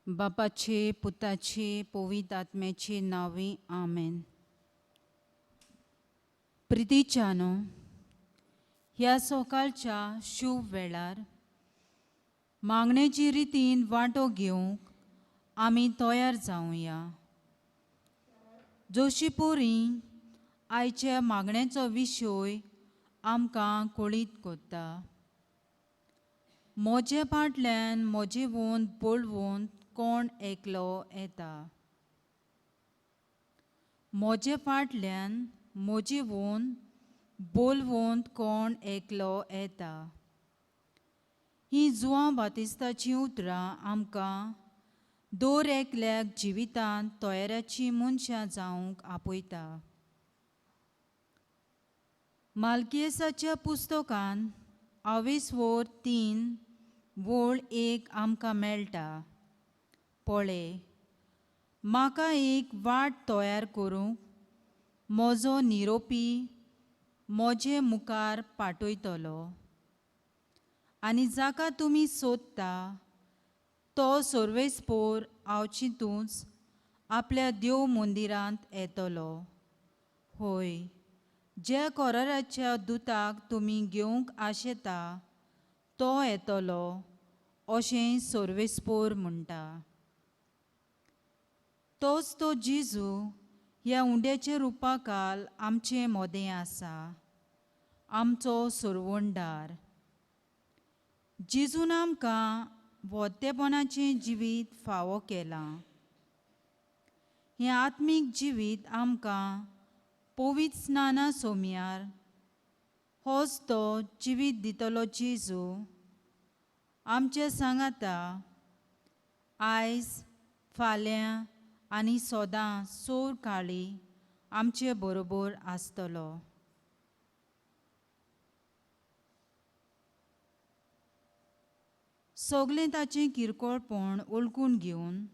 बापाचे, पुताचे, पवित्र आत्म्याचे नांवी, आमेन. प्रितीच्यानो, ह्या सकाळच्या शुभ वेळार मागण्याची रितीन वांटो घेवंक आमी तयार जावया. जोशी पोरी आयच्या मागण्याचो विशय आमकां कळीत करता. म्हजे फाटल्यान म्हजे वोंद पळोवन कोण एकलो येता. म्हजे फाटल्यान म्हजी वोंद बोलवोंत कोण एकलो येता. ही जुवां बातिस्ताचीं उतरां आमकां दर एकल्याक जिवितांत तयाराची मनशां जावंक आपयता. मालकियेसाच्या पुस्तकान आवेसवोर 3:1 आमकां मेळटा. पळय, म्हाका एक वाट तयार करूंक म्हजो निरोपी म्हजे मुखार पाठयतलो आनी जाका तुमी सोदता तो सर्वेस्पोर आवचितूच आपल्या देव मंदिरांत येतलो. होय, ज्या कोराराच्या दुताक तुमी घेवंक आशेता तो येतलो अशें सर्वेस्पोर म्हणटा. तोच तो जेजू ह्या उंड्याच्या रुपाकाल आमचे मोदें आसा, आमचो सरवणदार. जेजून आमकां व्हडतेपणाचें जिवीत फावो केलां. हें आत्मीक जिवीत आमकां पवित्र स्नाना सोमयार होच तो जिवीत दितलो जेजू आमचे सांगाता आयज, फाल्यां आनी सदां सोर काळी आमचे बरोबर आसतलो. सगळें ताचें किरकोळपण वळखून घेवन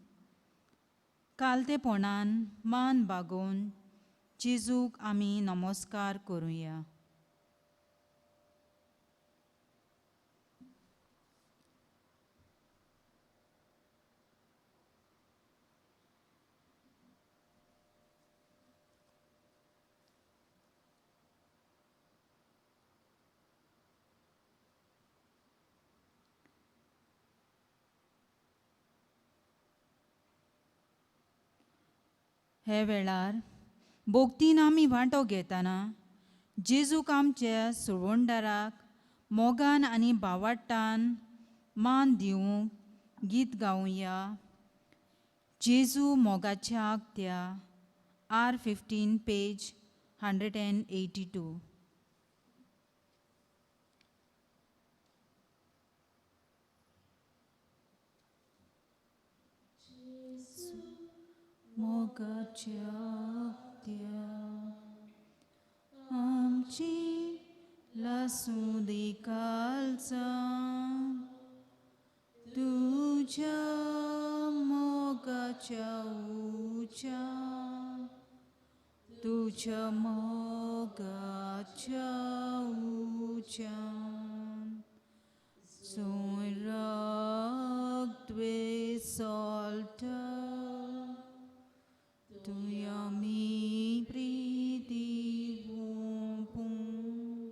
कालतेपणान मान बागोवन जेजूक आमी नमस्कार करुया. हे वेळार भोगतीन आमी वांटो घेतना जेजूक आमच्या सुरवंडाराक मोगान आनी बावाट्टान मान दिवंक गीत गावया. जेजू मोगाच्या आगत्या, R 15 page 182. मोगाच्या आगत्या आमची लासूं दी कालचा, तुझ्या मोगाच्या उच्या, तुझ्या मोगाच्या उच्यान सोयराक द्वेसोल्टा, तुया मी प्रिती वोपूं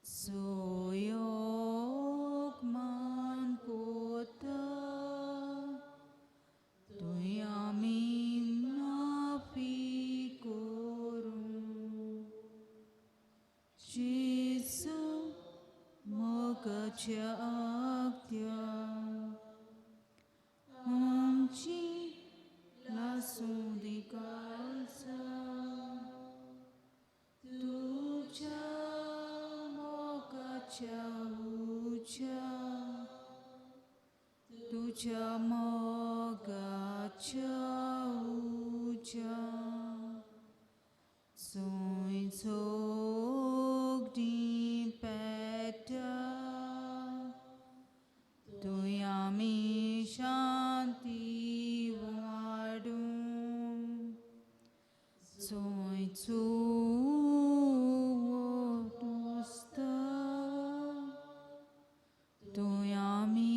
सोयोग मान कोता, तुया मी माफी करूं. जेजू मोगाच्या आगत्या आमची लासूं दी कालचा, तुझ्या मोगाच्या उच्या, तुझ्या मोगाच्या उच्या सोय सोगडी पेटा, तुया मी शांती वाडूं. सोय चुवता, तुया मी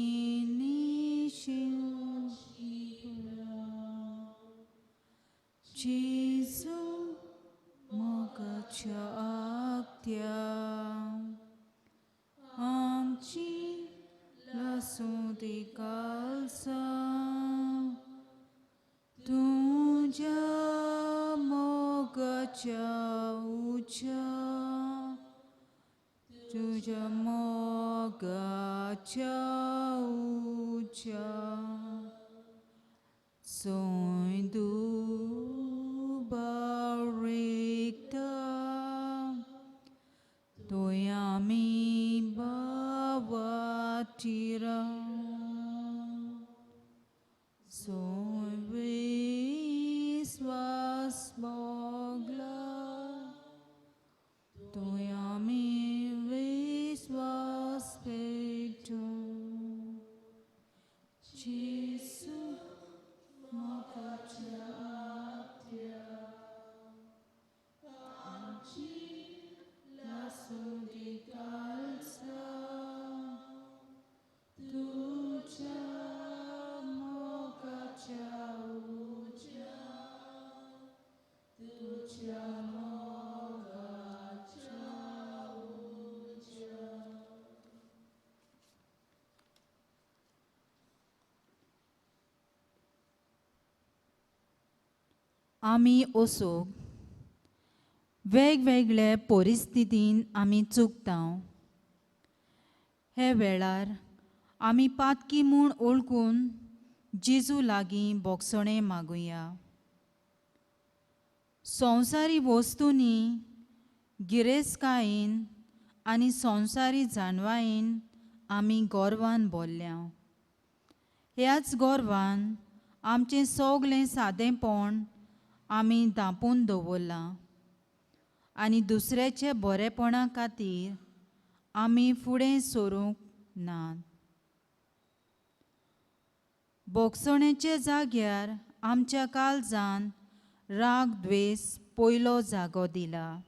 निशिल कालसा तुज्या मोगाच्या उच्या तुज्या मोगाच्या उच्या सोय दुबारिकता तोय आमी बावाटिरा सोय विस्वास मोगला तोय आमी विस्वास पेटू जेसू मोगाच्या आत्या आमची लासूं दी कालसा तुज्या मोगाच्या उज्या तुज्या मोगाच्या उज्या. आमी असोग वेगवेगळे परिस्थितीन आमी चुकता. हे वेळार आमी पातकी म्हूण ओळखून जेजू लागीं बोगसणें मागुया. संवसारी वस्तूंनी गिरेस्तकायेन आनी संवसारी जाणवायेन आमी गोरवान भरल्या. ह्याच गोरवान आमचें सगलें सादेंपण आमी धांपून दवरलां आनी दुसऱ्याचे बरेपणा खातीर आमी फुडें सरूंक नात. बोगसणेच्या जाग्यार आमच्या काळजान राग द्वेस पयलो जागो दिला.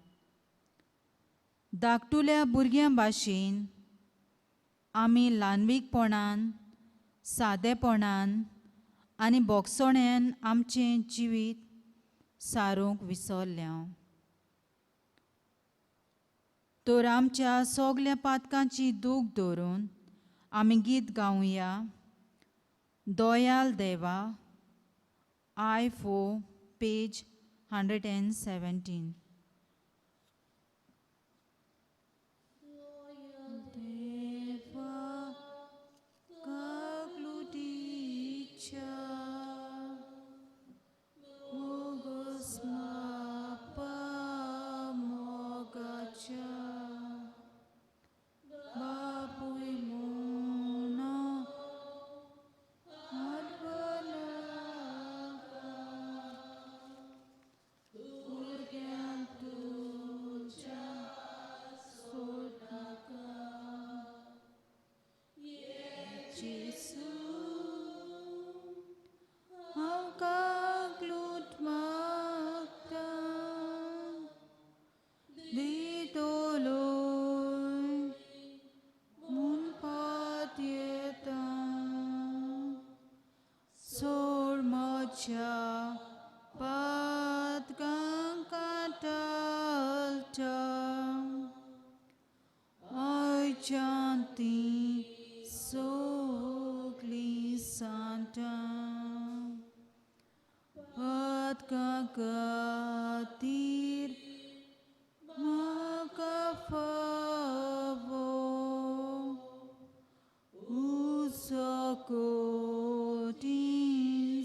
धाकटुल्या भुरग्यां भाशेन आमी ल्हानवीकपणान सादेपणान आनी बोगसण्यान आमचें जिवीत सारूंक विसरल्या. तर आमच्या सगल्या पातकांची दूख धरून आमी गीत गावया. दोयाल देवा, I 4, page 117. देवा काकलुतीच्या मोगस मापा मोगाच्या बापूय म्हूण आडवनाका भुरग्यांक तुज्या सोडनाका. जेसू हांव काकलूट मागता दितलोय म्हूण पातयेता. सोड म्हज्या पातकांक कांटाळटा आयच्यान तीं सगलीं सांठां पातकां खातीर म्हाका फावो उसकोटीन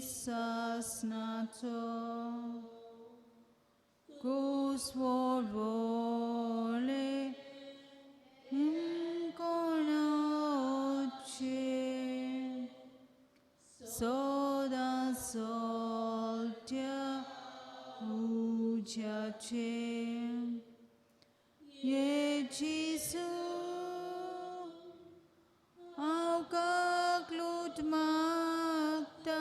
सासनाचो कोसवोले कोणाचे सदां सोलत्या उज्याचे. ये जेसू हांव काकलूट मागता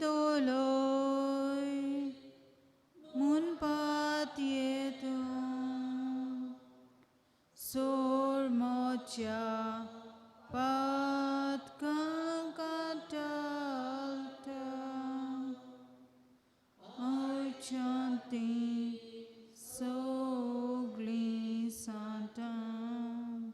दितलोय म्हूण पातयेता. सोड म्हज्या पातकांक कांटाळटा आयच्यान तीं सगलीं सांठां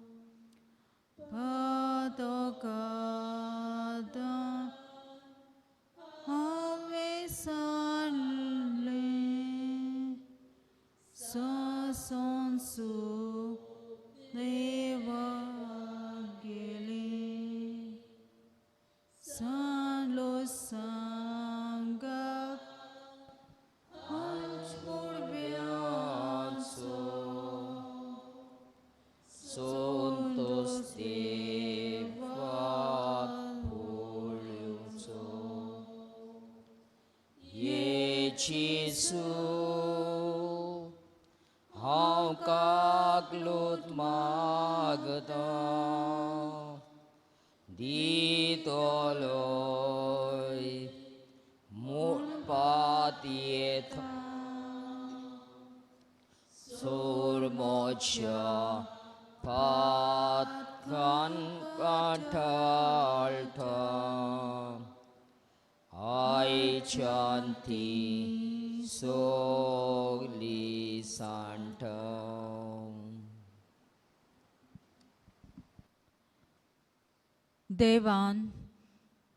जेसू हांव काकलूत मागता दितलोय म्हूण पातयेता सोरमोच्या पातकान कांठाळटा आयच्यान ती सगली सांठा. देवान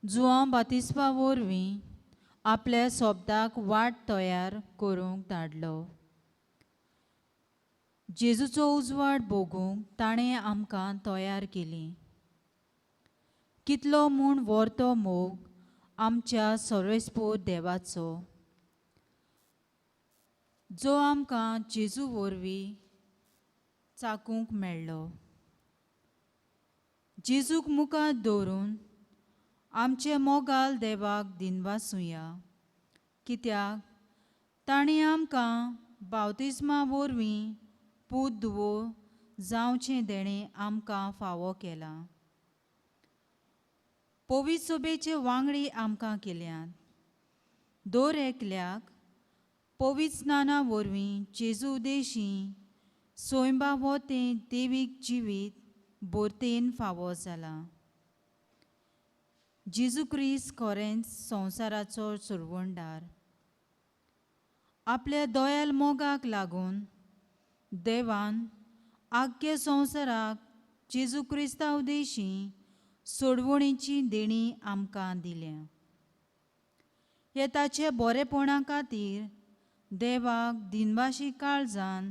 जुआंव बातिस्मा वरवीं आपल्या सोबदाक वाट तयार करूंक धाडलो. जेजूचो उजवाड भोगूंक ताणें आमकां तयार केली. कितलो म्हूण व्हरतो मोग आमच्या सर्वेस्पोर देवाचो, जो आमकां जेजू वरवीं चाकूंक मेळ्ळो. जेजूक मुखार दवरून आमचे मोगाल देवाक दिनवासुया, कित्याक ताणें आमकां बावतिज्मा वरवीं पूत धुवो जावचें देणें आमकां फावो केलां. पवित्र सभेचे वांगडी आमकां केल्यात. दर एकल्याक पवित्र स्नाना वरवीं जेजू उदेशी सोयंबा हो तें देवीक जिवीत भरतेन फावो जालां. जेजू क्रिस्त खरेंच संवसाराचो सुरवणदार. आपल्या दयाल मोगाक लागून देवान आख्ख्या संवसाराक जेजू क्रिस्ता उदेशी सोडवणीची देणी आमकां दिल्या. हे ताचे बरेपणा खातीर देवाक दिनवाशी काळजान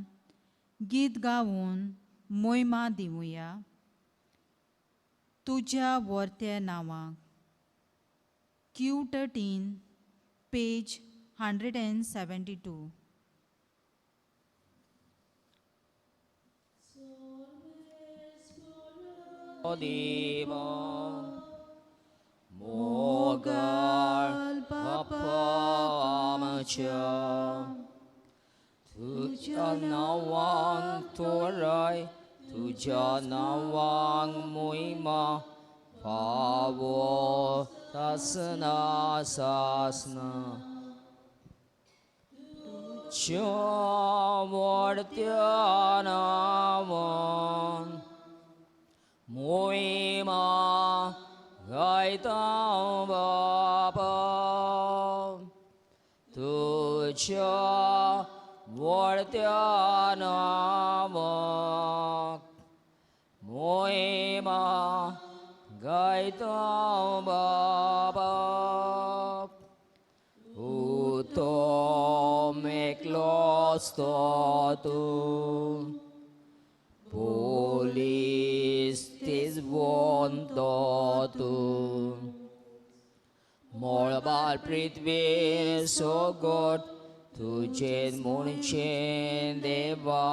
गीत गावन मोयमा दिवया. तुज्या वर्त्या नांवाक. Q13, page 172. देवा मोगाळ बापा आमच्या तुज्या नांवांक थोराय तुज्या नांवांक मोहिमा फावो सासना सासना तुज्या व्हडत्या नांवान मोहिमा गायता बापा तुज्या व्हडत्या नांवाक मोहिमा गायता बापा. उतम एकलोच तो तूं पोलीस तिजवंतो तूं मळबार पृथ्वीर सगट तुजें म्हणचें देवा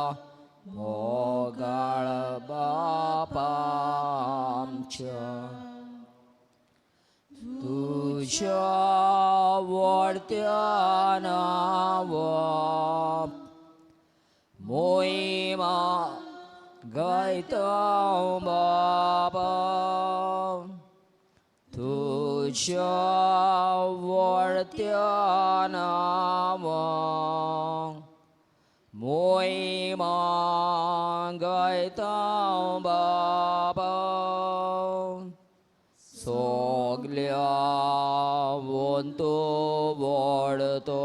मोगाळ बापा आमच्या तुज्या व्हडत्या नांवाक मोहिमा गायता बापा तुज्या व्हडत्या नांवाक मोहिमा गायता बापा. सगल्या वंतो व्हडतो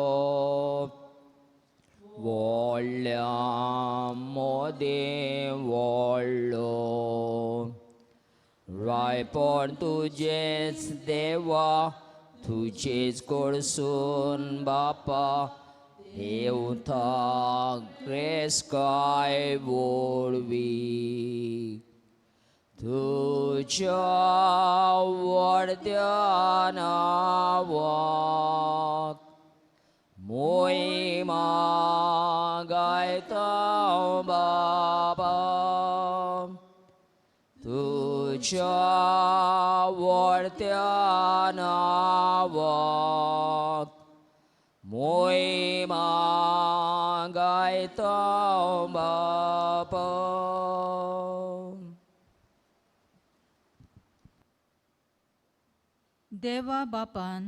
व्हडल्या मोदें व्हडलो रायपण तुजेंच देवा तुजेच कडसून बापा देवता ग्रेसकाय वरवीं तुज्या व्हडत्या नांवाक मोहिमा गायता बापा तुज्या व्हडत्या नांवाक. मोयमा गायता बापा. देवा बापान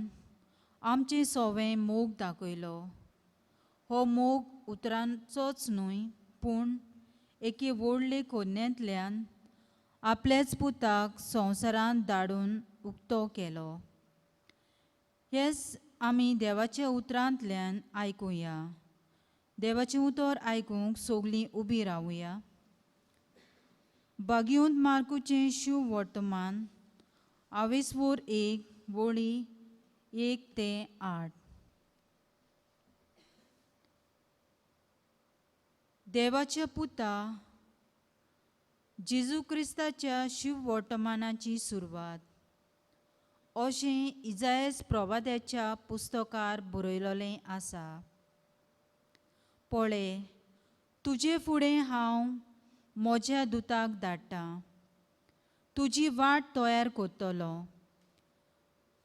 आमचे सोवे मोग दाखयलो. हो मोग उतरांचोच न्हय पूण एके व्हडले कोन्यांतल्यान आपल्याच पुताक संवसारांत धाडून उक्तो केलो. हेच आमी देवाच्या उतरांतल्यान आयकुया. देवाचें उतर आयकूंक सगलीं उबीं रावया. बागयोंत मार्कूचें शिव वर्तमान आवेसवोर 1 वळी 1 ते 8. देवाच्या पुता जेजू क्रिस्ताच्या शिव वर्तमानाची सुरवात अशें इजायस प्रवाद्याच्या पुस्तकार बरयलेलें आसा. पळय, तुजे फुडें हांव म्हज्या दुताक धाडटा, तुजी वाट तयार करतलो.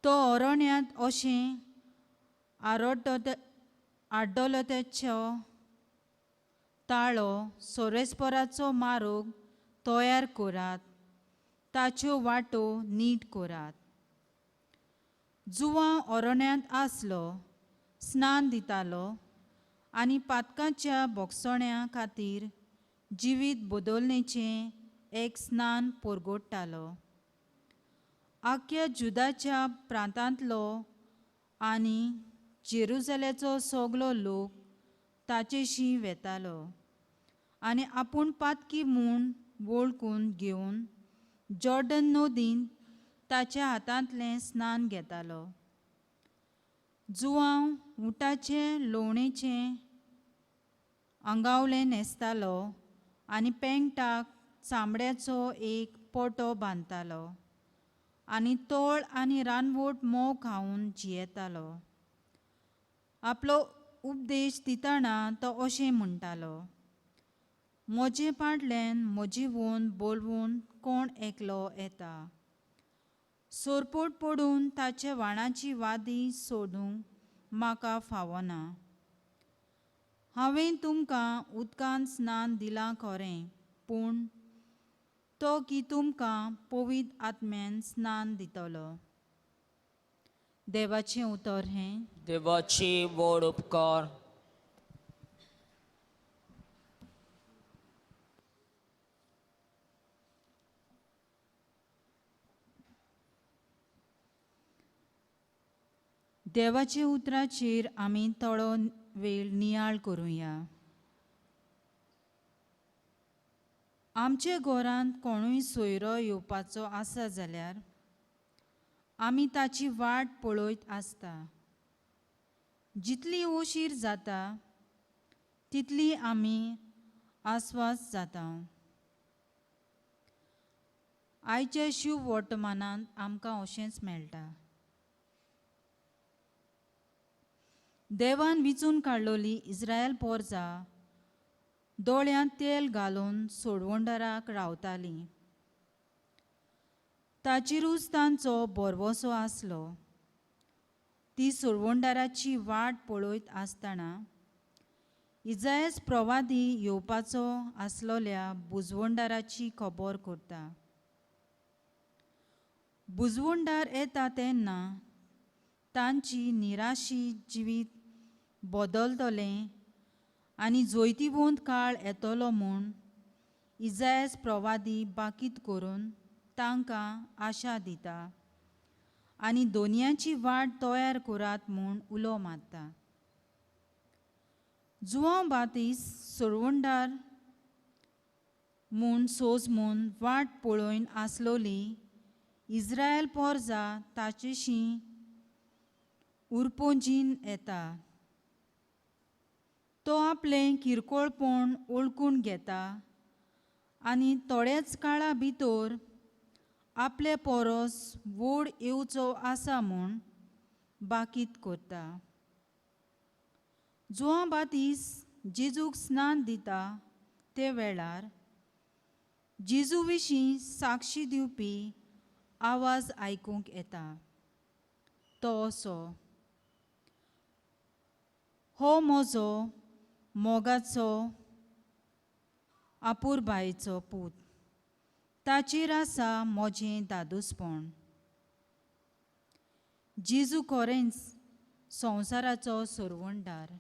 तो अरण्यांत अशें आड्डलोत्याचो ताळो सोरेस्पराचो मार्ग तयार करात, ताच्यो वाटो नीट करात. जुवां अरण्यांत आसलो, स्नान दितालो आनी पातकाच्या भोगसण्या खातीर जिवीत बदलणेचें एक स्नान परगोडटालो. आख्या जुदाच्या प्रांतांतलो आनी जेरुजाल्याचो सगलो लोक ताचेशी वेतालो आनी आपूण पातकी म्हूण वळखून घेवन जॉर्डन नदीन ताच्या हातांतलें स्नान घेतालो. जुवांव उटाचें लोवणेचें आंगावलें न्हेसतालो आनी पेंगटाक चामड्याचो एक पटो बांदतालो आनी तोळ आनी रानवट मोव खावन जियेतालो. आपलो उपदेश दितना तो अशें म्हणटालो, म्हजे पाटल्यान म्हजी वोन बोलवून कोण एकलो येता, सोरपोट पडून ताच्या वाणाची वादी सोडूंक म्हाका फावना. हांवें तुमकां उदकान स्नान दिलां खरें, पूण तो की तुमकां पवित्र आत्म्यान स्नान दितलो. देवाचें उतर हें. देवाची व्हड उपकार. देवाच्या उतराचेर आमी थोडो वेळ नियाळ करुया. आमच्या घरांत कोणूय सोयरो येवपाचो आसा जाल्यार आमी ताची वाट पळयत आसता. जितली उशीर जाता तितली आमी आस्वास जाता. आयच्या शिव वर्तमानांत आमकां अशेंच मेळटा. देवान विचून काडलोली इस्रायल पोरजा दोळ्यांत तेल घालून सोडवंडराक रावताली. ताचेरूच तांचो भरवसो आसलो. ती सोडवंडाराची वाट पळयत आसतना इजायस प्रवादी येवपाचो आसलोल्या बुजवंडाराची खबर करता. बुजवंडार येता तेन्ना तांची निराशी जिवीत बदलतलें आनी जैतिवंत काळ येतलो म्हूण इजायस प्रवादी बाकीत करून तांकां आशा दिता आनी दोनयांची वाट तयार करात म्हूण उलो मारता. जुवांव बातीस सोडवंडार म्हूण सोज म्हूण वाट पळोवन आसलोली इस्रायल पोरजा ताचेशी उरपोंजीन येता. तो आपलें किरकोळपण वळखून घेता आनी थोड्याच काळा भितर आपले पोरोस व्हड येवचो आसा म्हूण बाकीत करता. जुवां बातीस जेजूक स्नान दिता ते वेळार जेजू विशीं साक्षी दिवपी आवाज आयकूंक येता. तो असो, हो म्हजो मोगाचो आपुरबायेचो पूत, ताचेर आसा म्हजें दादोसपण. जेजू खरेंच संवसाराचो सोडवणदार.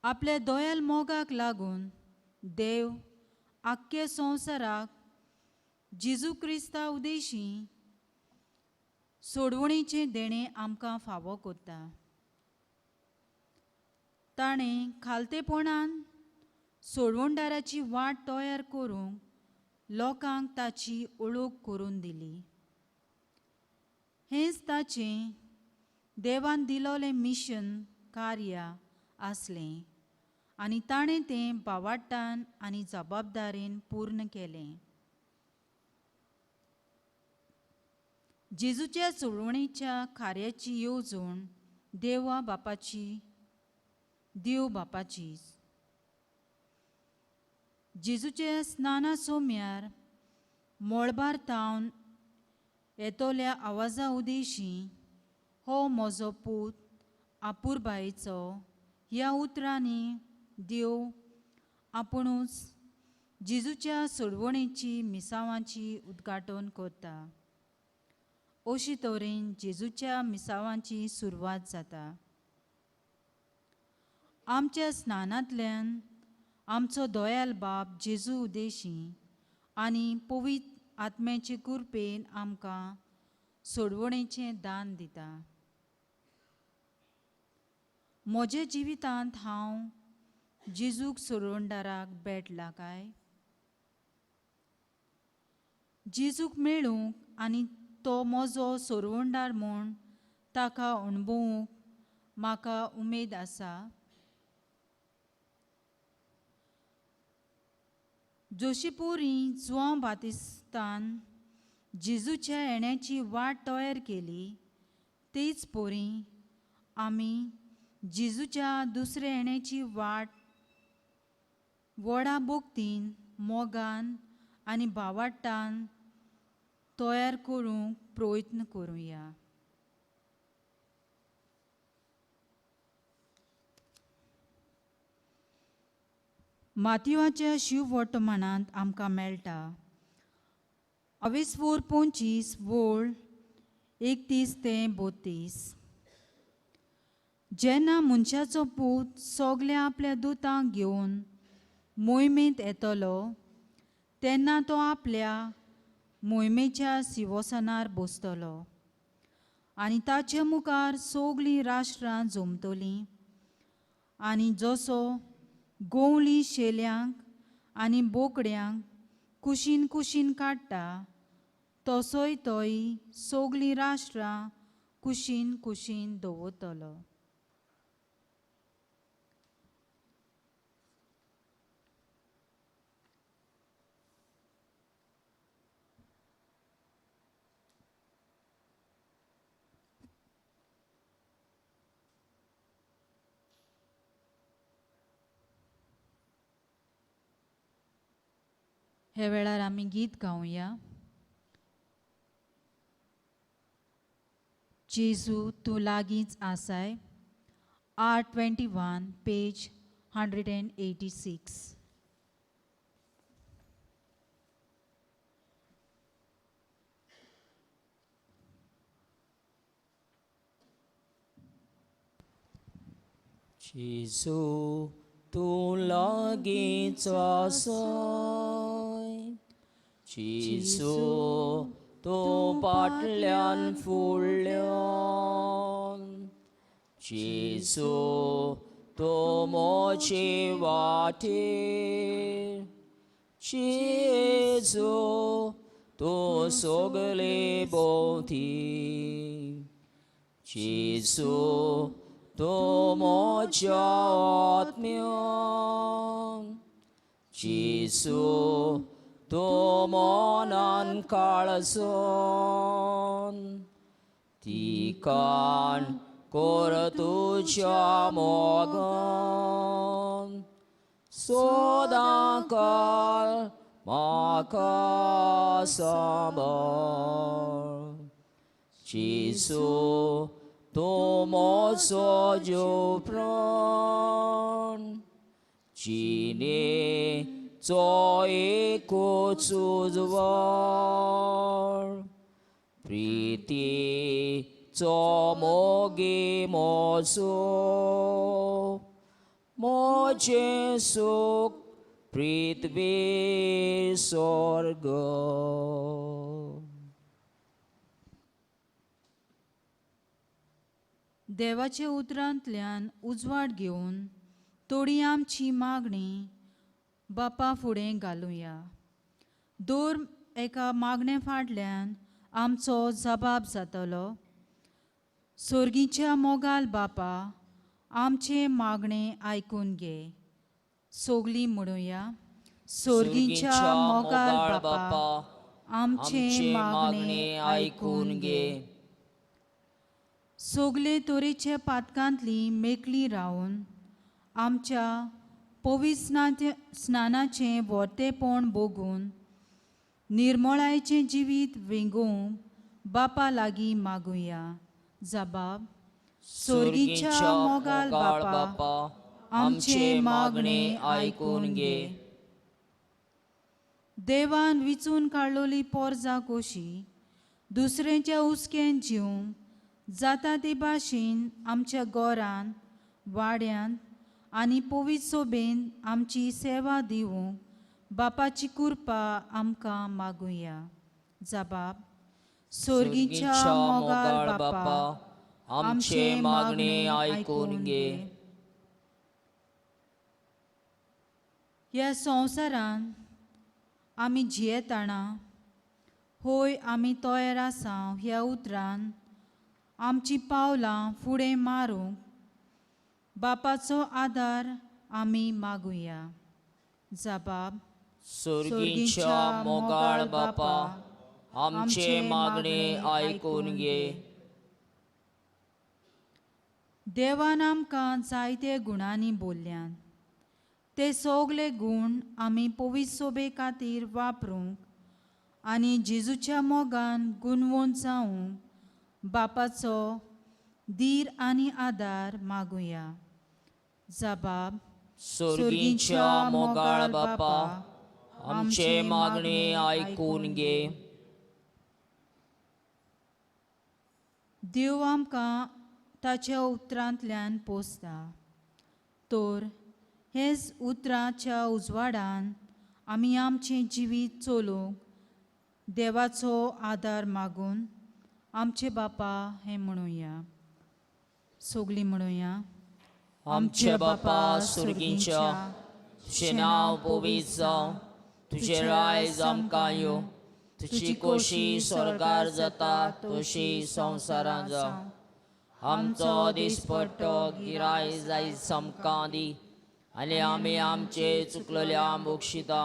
आपल्या दयाल मोगाक लागून देव आख्खे संवसाराक जेजू क्रिस्ता उदेशी सोडवणीचें देणें आमकां फावो करता. ताणें खालतेपणान सोडवणदाराची वाट तयार करूंक लोकांक ताची ओळख करून दिली. हेंच ताचें देवान दिलोलें मिशन कार्य आसलें आनी ताणें तें बावाट्टान आनी जबाबदारेन पूर्ण केलें. जेजूच्या सोडवणेच्या कार्याची येवजण देवा बापाची देव बापाची. जेजूच्या स्नाना सोम्यार मळबार तावन येतल्या आवाजा उदेशी हो म्हजो पूत आपुरबायेचो ह्या उतरांनी देव आपुणूच जेजूच्या सोडवणेची मिसावांची उद्घाटन करता. अशी तरेन जेजूच्या मिसावांची सुरवात जाता. आमच्या स्नानांतल्यान आमचो दयाल बाप जेजू उदेशी आनी पवित्र आत्म्याचे कृपेन आमकां सोडवणेचें दान दिता. म्हज्या जिवितांत हांव जेजूक सोडवणदाराक भेटला काय? जेजूक मेळूंक आनी तो म्हजो सोडवणदार म्हूण ताका अणभवूंक म्हाका उमेद आसा. जोशीपुरी जुआंव बातिस्तान जेजूच्या येण्याची वाट तयार केली तेच पोरी आमी जेजूच्या दुसऱ्या येण्याची वाट व्हडा भक्तीन मोगान आनी भावाट्टान तयार करूंक प्रयत्न करुया. मातयेच्या शिववर्तमानांत आमकां मेळटा अवेसपूर 25 वोळ 31 ते 32. जेन्ना मनशाचो पूत सगल्या आपल्या दुतांक घेवन मोहिमेंत येतलो तेन्ना तो आपल्या मोहिमेच्या सिंवासनार बसतलो आनी ताचे मुखार सगलीं राष्ट्रां जमतलीं आनी जसो गोवली शेल्यांक आनी बोकड्यांक कुशीन कुशीन काडटा तसोय तोय सगलीं राष्ट्रां कुशीन कुशीन दवरतलो. ह्या वेळार आमी गीत गावया. जेजू तूं लागींच आसाय. R21 page 186. जेजू तूं लागींच आसाय, जेजू तूं फाटल्यान फुडल्यान, जेजू तूं म्हजे वाटेर, जेजू तूं सगले भोंवती, जेजू तूं म्हज्या आत्म्यान, जेजू तूं मनान काळजान, तिकान कर तुज्या मोगान, सदां काल म्हाका सांबाळ. जेजू तूं म्हजो जीव प्राण जिणेचो एकूच उजवाड प्रितीचो मोगी म्हजो म्हजें सूख पृथ्वी स्वर्ग. देवाच्या उतरांतल्यान उजवाड घेवन थोडी आमची मागणी बापा फुडें घालुया. दर एका मागणे फाटल्यान आमचो जबाब जातलो. सोर्गीच्या मोगाल बापा आमचें मागणें आयकून घे. सोगलीं म्हणुया. सोर्गीच्या मोगाल बापा आमचें मागणें आयकून घे. सगले तरेच्या पातकांतली मेकळी रावन आमच्या पवित्र स्नानाचें व्हरतेपण भोगून निर्मळायेचें जिवीत वेंगोवंक बापा लागीं मागुया. जबाब. सोर्गीच्या मोगाल बापा आमचें मागणें आयकून घे. देवान विचून काडलोली पोरजा कशी दुसऱ्यांच्या हुस्क्यान जिवंक जाता ते भाशेन आमच्या घरांत वाड्यांत आनी पवित्र सोबेन आमची सेवा दिवंक बापाची कृपा आमकां मागुया. जबाब. सोर्गीच्या मोगाल बापा आमचें मागणें आयकून घे. ह्या संवसारांत आमी जियेतना होय आमी तयार आसा ह्या उतरान आमचीं पावलां फुडें मारूंक बापाचो आदार आमी मागुया. जबाब. सोर्गीच्या मोगाळ बापा आमचें मागणें आयकून घे. देवान आमकां जायते गुणांनी बोल्ल्यान ते सगले गूण आमी पवित्र सोबे खातीर वापरूंक आनी जेजूच्या मोगान गुणवंत जावंक बापाचो धीर आनी आदार मागुया. जबाब. सोर्गीच्या मोगाळ बापा आमचें मागणें आयकून घे. देव आमकां ताच्या उतरांतल्यान पोसता तर हेच उतराच्या उजवाडान आमी आमचें जिवीत चलोवंक देवाचो आदार मागून आमचे बापा हें म्हणुया. सगलीं म्हणुया. आमचे बापा सुर्गींच्या तुजें नांव पवित्र जावं, तुजें रायज आमकां यो, तुजी कोशी स्वर्गार जाता तशी संवसारांत जावं. आमचो दिसपट्टो गिराय जायज आमकां दी आनी आमी आमचे चुकलेल्या बक्षिता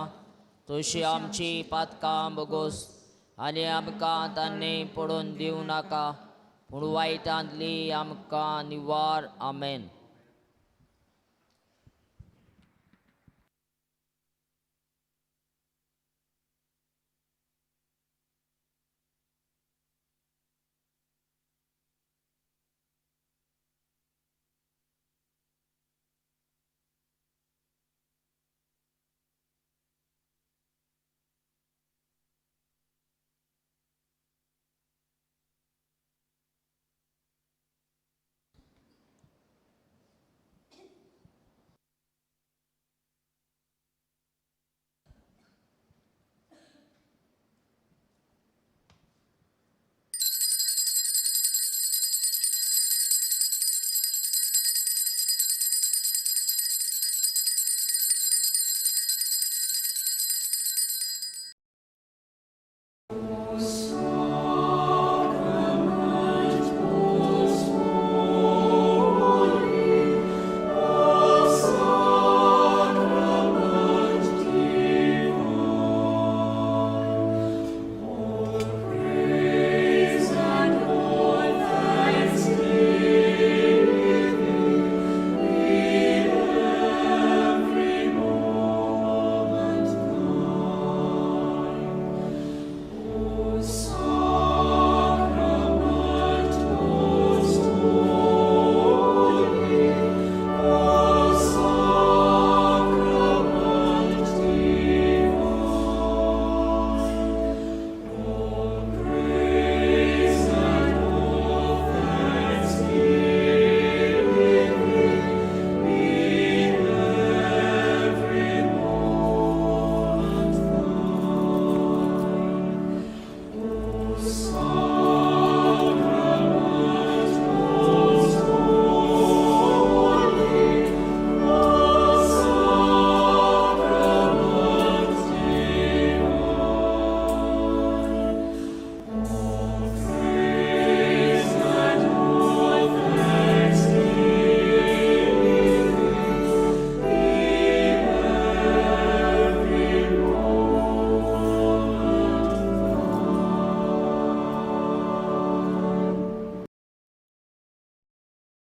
तशी आमची पातकां बोगोस आनी आमकां तान्ने पडून दिवं नाका पूण वायटांतली आमकां निवार. आमेन.